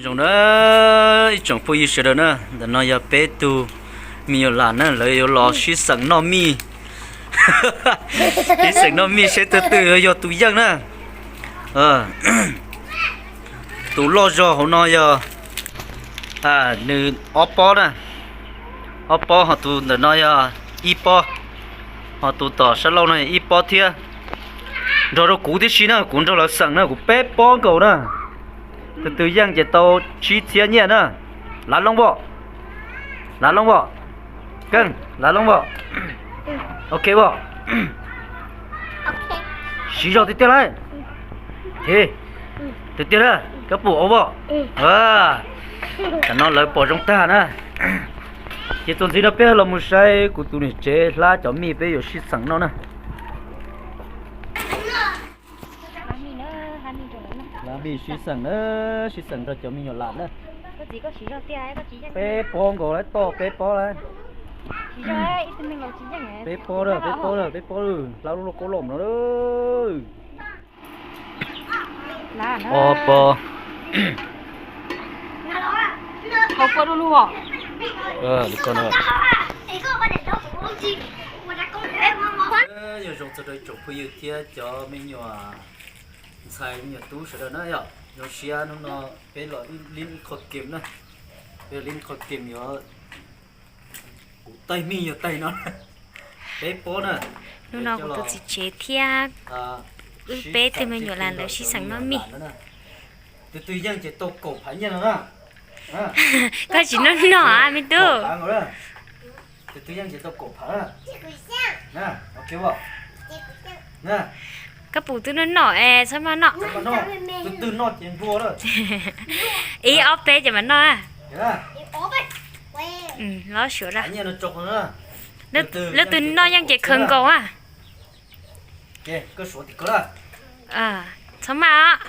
Zoo na, ib tsoom phooj ywg sawv daws na, ntawm no yog peb tug me nyuam lam na, lawv yuav los sib xeem noj mij. Sib xeem noj mij seb tus twg yog tus yeej na. Tus loj zog hauv no yog nws ob pob na, ob pob, ho tus ntawm no yog ib pob, ho tus tom sab laug no yog ib pob thiab. Nrog rau kuv tib si na, kuv nrog lawv xeem na, kuv peb pob nkaus na. Tus twg yeej ces tau tsib txhiab nyiaj na. Lav loob vom, lav loob vom, keej lav loob vom. Ok vom. Siv zog tiag tiag lauj. Tiag tiag na, koj pum ua vom. Tam no lawv pom zoo tag na. Ces txuas ntxiv no peb los mus saib kuv tus niam tsev hlab cov mij peb yuav sib xeem noj na. Hlab mij sib xeem na, sib xeem nrog cov me nyuam lam na. Peb pob nkaus lawm, toj peb pob lawm. Peb pob lawm, peb pob lawm, peb pob lawm, hlab lub lauj kaub loj no. Ob pob. Yog zoo txog rau ib tsoom phooj ywg thiab cov me nyuam ntxhais me nyuam tub sawv daws na yom, zoo siab hnub no peb los lib qho kem na, peb lib qho kem yuav kuv taig mij yog taig no, peb pob na. Hnub no kuv tus txiv tsev thiab wb peb tug me nyuam lam lawv sib xeem noj mij. Tus twg yeej ces tau kaum phav nyiaj no na. Koj tsis noj noj me tub. Tus twg yeej ces tau kaum phav na. Koj pum twb noj noj es txhob maj noj. Tus twg noj ces nplua lawm. Ib ob peb ces mam noj. Los suav da. Leej twg noj yeej ces khaws nkaus a. Txhob maj os.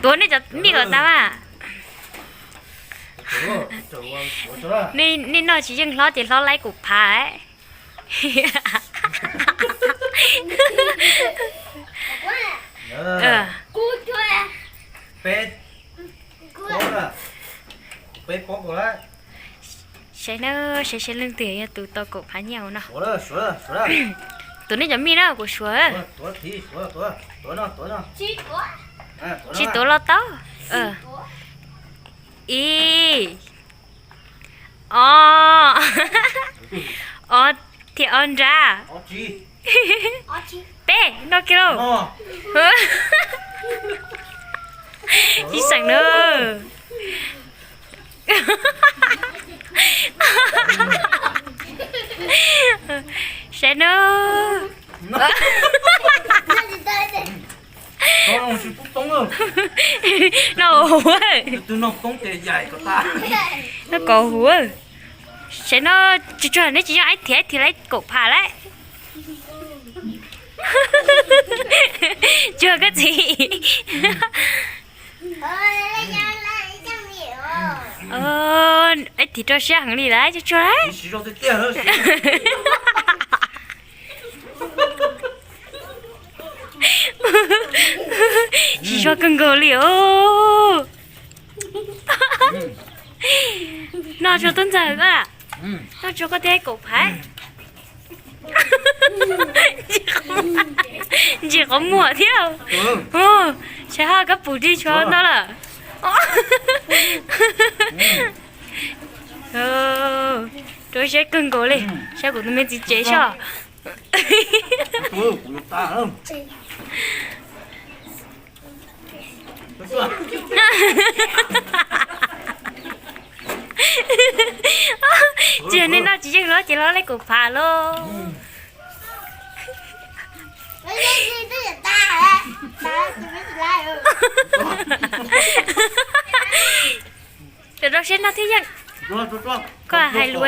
Tuav nej cov mij kom tas mas. Nej noj tsis yeej hlob ces hlob laib kaum phav. Saib na, saib saib leej twg yog tus tau kaum phav nyiaj no. Tuav nej cov mij na, kuv suav. Tsis tuav los tau. Ib, ob, ob thiab ob nrab. Peb, noj kiag lauj. Tsis xeem na. Saib na. Noj huv. Noj kom huv. Saib no, tsuag tsuag nej tsis yeej ib thiv ib thiv lawm kaum phav lawm. Tsuag koj txiv. Ib thiv rau siab heev li lawm, tsuag tsuag lawm. Tsis zoo kawg nkaus li os. Noj tsuag tub ntxawg koj, noj tsuag koj thiaj kaum phav. Ntsis qhov muag thiab. Saib ho koj pum dig tshuav ntau lawm. Rau siab kawg nkaus li, saib kuv tus me txiv tsev soj. Tsis yog nej noj tsis yeej los ces los lawm kaum phav lauj. Rau rau siab noj thiab yeej. Koj hais lus.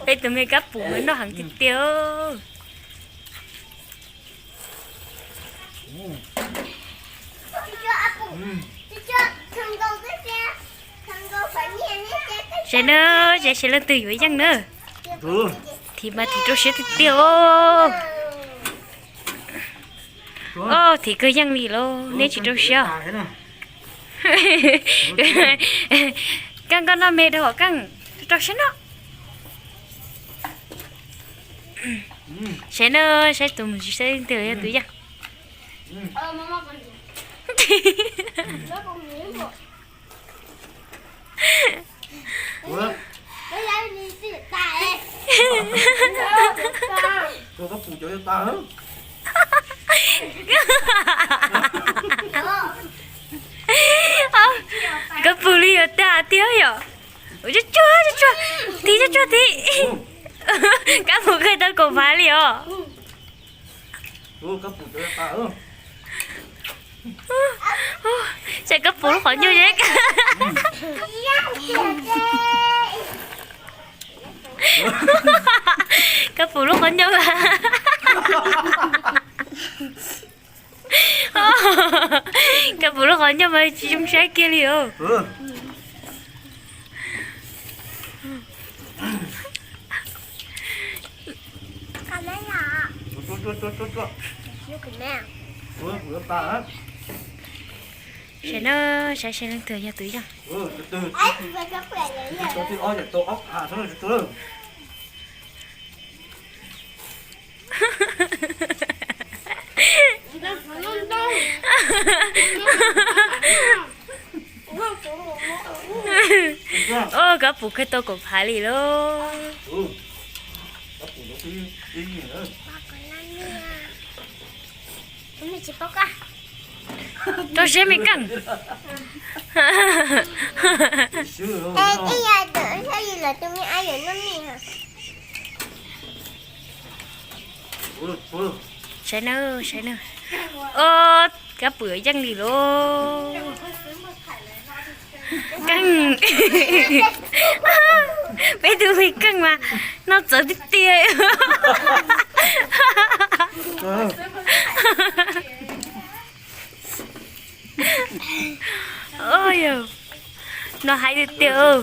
Peb tus me kab pum mas noj heev tiag tiag. Saib na, saib saib leej twg yuav yeej na. Thiv mas thiv rau siab tiag tiag os. Thim kawg yeej li lauj, neb tsis rau siab. Keej, koj noj me dhau, Keej, rau siab noj. Saib na, saib tus mus tsis saib twg yog tus yog. Kab pum li yuav tag tiag yom. Ua tsuag tsuag, tsuag tsuag, thim tsuag tsuag thim. Kab pum kawg tau kaum phav li os. Saib kab pum lub qhov ncauj. Kab pum lub qhov ncauj. Kab pum lub qhov ncauj mas tsis zoo saib kiag li os. Saib na, saib saib leej twg yog tus yog. Kab pum kawg tau kaum phav li lauj. Rau siab me Keej. Saib na, saib na. Kab pum yeej li lauj. Keej, peb tus me Keej mas noj txawv tiag tiag. Yog, noj haib tiag tiag.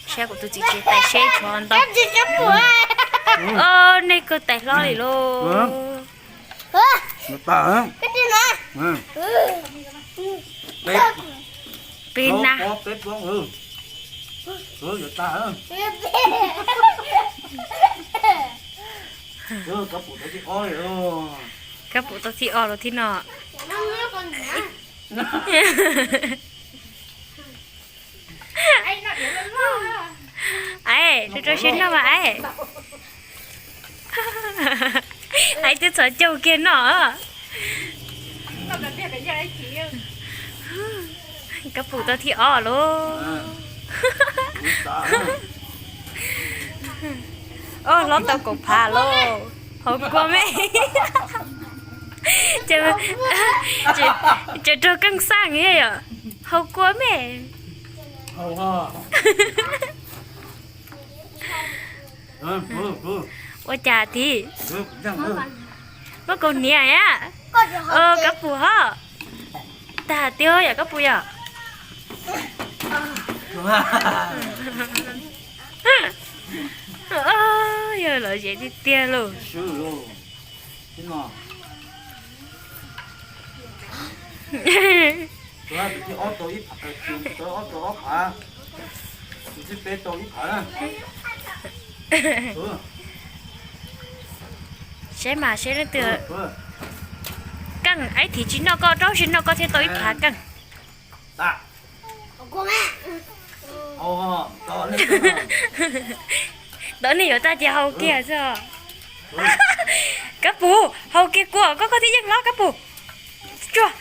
Saib kuv tus txiv tsev tais seb tshuav ntau. Nej kawg tais hlob li lauj. Peb na. Kab pum tau thib ob los thib no. Aib, rau rau siab noj mas aib. Aib twb txhos caug kiag noj. Kab pum tau thib ob lauj. Hlob tau kaum phav lauj. Haus kua me. Tseem raug Keej xaj yom. Haus kua me. Ua cas thiab? Muab kaus hniav a. Kab pum ho. Tag tiag yom, kab pum yom. Yog lom zem tiag tiag lauj. Seb mas seb leej twg. Keej, aib thim tsis noj koj, rau siab noj koj thiaj tau ib phav Keej. Tom nej yuav tag ces haus kiag xwb. Kab pum, haus kiag kua koj, koj thiaj yeej hlob kab pum. Tsuag.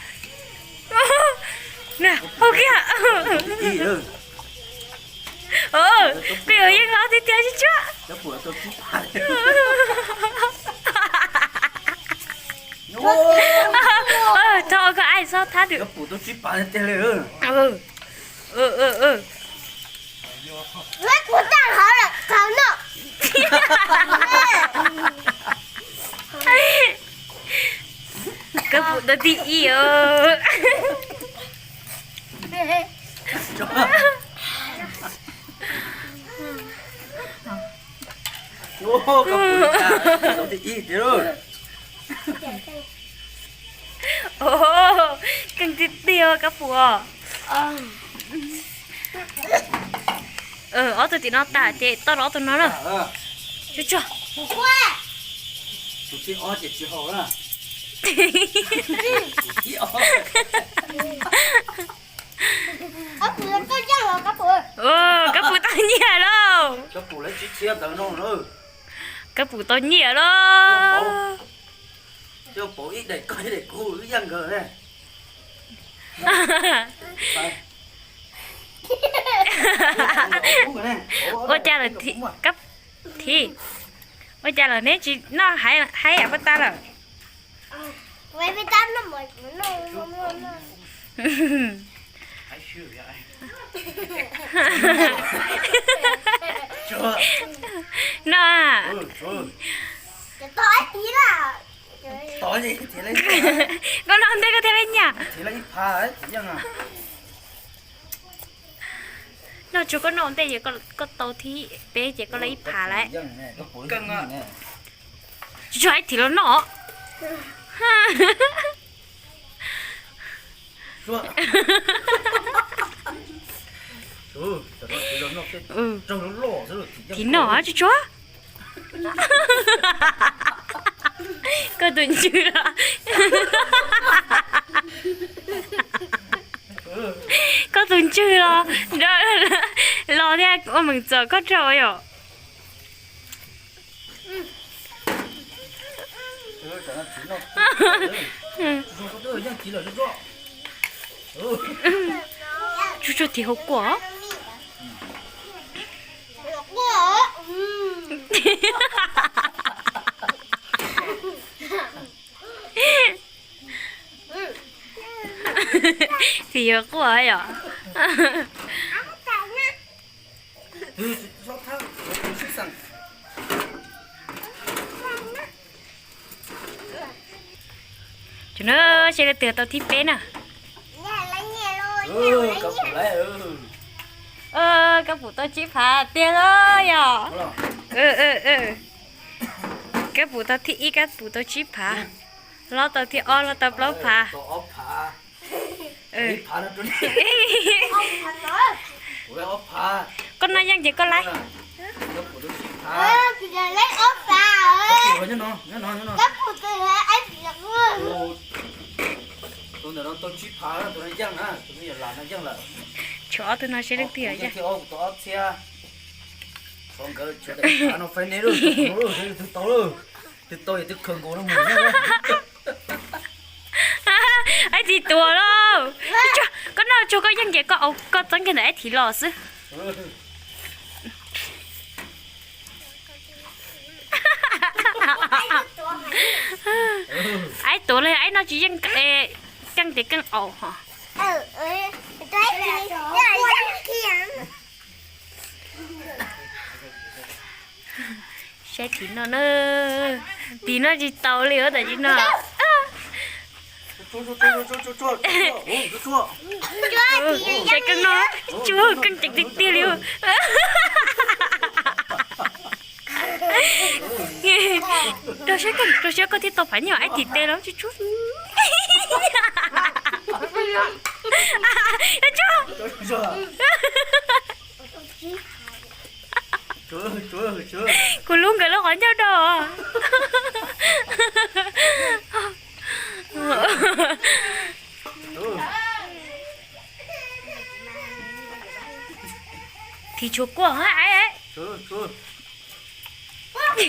Haus kiag. Koj yuav yeej hlob tiag tiag tsuag. Thov koj aib xob thab twm. Kab pum tau thib ib os. Kab pum tas, kab pum tas ib tiag lauj. Keej tiag tiag kab pum os. Ob tug tim no tas ces toj rau ob tug no na. Tsuag tsuag. Tus thib ob ces tsis haus na. Tus thib ob. Kab pum tau nyiaj lauj. Kab pum lawv tsis thiab ntawd no na. Kab pum tau nyiaj lauj. Coj pauv ib daim koj ib daim kuv wb yaj nkawd ne. Ua cas lawm Thib, ua cas lawm neb tsis noj haib yam paj tas lawm? Noj. Koj noj ntej koj thiaj li nyaj. Noj tsuag koj noj ntej ces koj tau thib peb ces koj lawv ib phav lawm. Tsuag ib thim los noj. Thim noj tsuag tsuag. Koj tus ntswg los, koj tus ntswg los, los thiab ua meem txom koj rau yom. Tsuag tsuag thim hauv kua. Thim yuav quaj yom. Cov no seb leej twg tau thib peb na. Kab pum tau tsib phav tiag los yom. Kab pum tau thib ib, kab pum tau tsib phav. Hlob tau thib ob, hlob tau plaub phav. Koj noj yeej ces koj laib. Tshuav ob tug no seb leej twg yog yeej. Ib tug tuag lauj. Koj noj tsuag koj yeej ces koj, koj txeeb kiag ntawm ib thim los xwb. Aib tuav li, aib noj tsis yeej, keej ces keej aus hos. Saib tim no na, tim no tsis tau li tam sim no. Saib keej no, tsuag keej ceev tiag tiag li. Rau saib, rau saib koj thiaj tau phav nyuag aib tim tes los tsuag tsuag. Kuv hlub nkawd lub qhov ncauj rau. Thim tshuav kua hab aib. Kij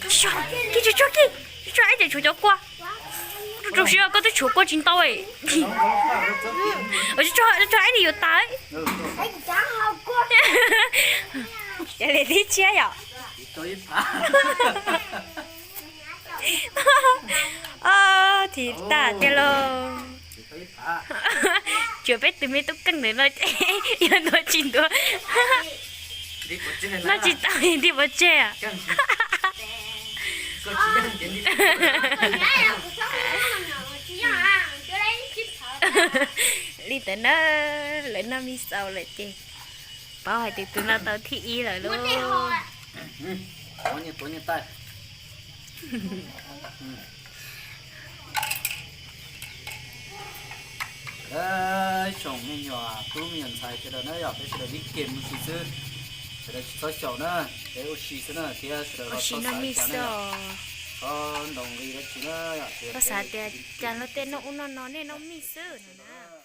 tshuav kij, tshuav aib ces tshuav cov kua. Rau siab koj twb tshuav kua tsis ntau. Tshuav aib ni yuav tas. Yog li thib tshiab yom. Thim tas tiag lauj. Tsuas peb tus me tub keej ntawm no ces yog ntuav tsis ntuav, noj tsis tau nti pov tseg. Li ntawd na, lawv noj me xaus lawm ces Paub hais tias tus no tau thib ib lawm lauj. Tuav nyuag taij. Ib tsoom me nyuam tub me nyuam ntxhais sawv daws na, yog peb sawv daws ib ke mus ua si xwb, sawv daws tsis txhob xyaum na, peb ua si xwb na thiab sawv daws ho txhob xav cas na, txhob ntaus nqi dab tsi na, yog tias peb xav tias cas luag tej noj ub noj no nej noj mij xwb na.